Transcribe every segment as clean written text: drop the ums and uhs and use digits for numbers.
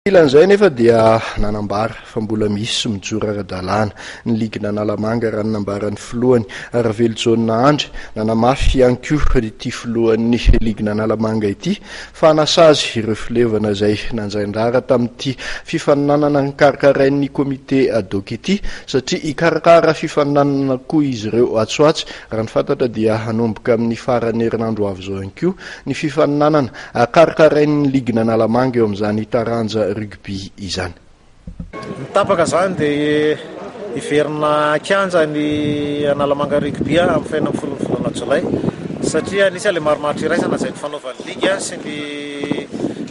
Ankilan'izay anefa dia nanambara fa mbola misy mijoro ara-dalàna ny ligin'Analamanga raha ny nambaran'ny filohany, Ravelojaona Andry. Nanamafy ihany koa ity filohan'ny ligin'Analamanga ity fa hanasazy ireo filevana izay nandray anjara tamin'ity fifaninanana nokarakarain'ny comité ad hoc ity satria hikarakara fifaninanana koa izy ireo atsy ho atsy. Raha ny fantatra dia hanomboka amin'ny faran'ny herinandro ho avy izao ihany koa ny fifaninanana Karakarain'ny ligin'Analamanga eo amin'izany taranja rugby izany. Ny tapaka izany dia hiverina an-kianja ny Analamanga Rugby amin'ny faha 16 ny volana jolay satria nisy ilay marimaritra iraisana izay nifanaovan'ny ligy sy ny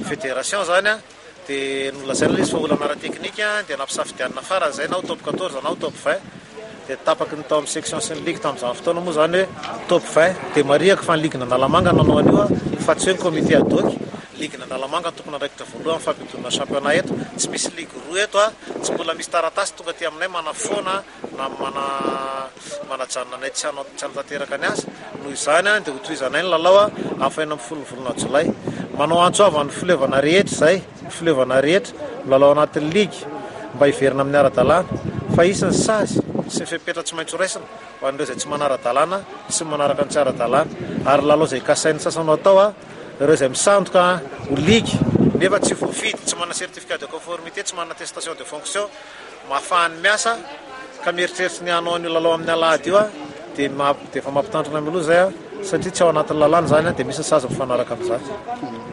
fédération izany dia nolazaina ilay izy fa olana ara-teknika dia nampisafidianina farany izay na ho top 14 na ho top 20 dia tapaky ny tao amin'ny section sy ny ligue tamin'izany fotoana moa izany hoe top 20 dia marihako fa ny ligue n'Analamanga nanao an'io fa tsy hoe ny comité ad hoc. Ligue n'Analamanga no tompon'andraikitra voalohany amin'ny fampidonana championnat eto. Tsy misy ligue roa eto, tsy mbola misy taratasy tonga aty aminay manafoana na manajanona anay tsy hanao tsy hanatanteraka ny asa. Noho izany dia hotohizanay ny lalao amin'ny faha 16 ny volana jolay. Manao antso avo an'ny fileovana rehetra izay. Fileovana rehetra milalao anatin'ny ligy mba hiverina amin'ny ara-dalàna fa hisy ny sazy sy ny fepetra tsy maintsy horaisina ho an'ireo izay tsy manara-dalàna sy ny manaraka ny tsy ara-dalàna ary lalao izay kasain'ny sasany ho atao ireo izay misandoka ho ligy nefa tsy voafidy, tsy manana certificat de conformité, tsy manana attestation de fonction mahafahany miasa ka mieritreritra ny hanao an'io lalao amin'ny alahady io dia dia efa mampitandrina mialoha izay satria tsy ao anatin'ny lalàna izany dia misy ny sazy mifanaraka amin'izany.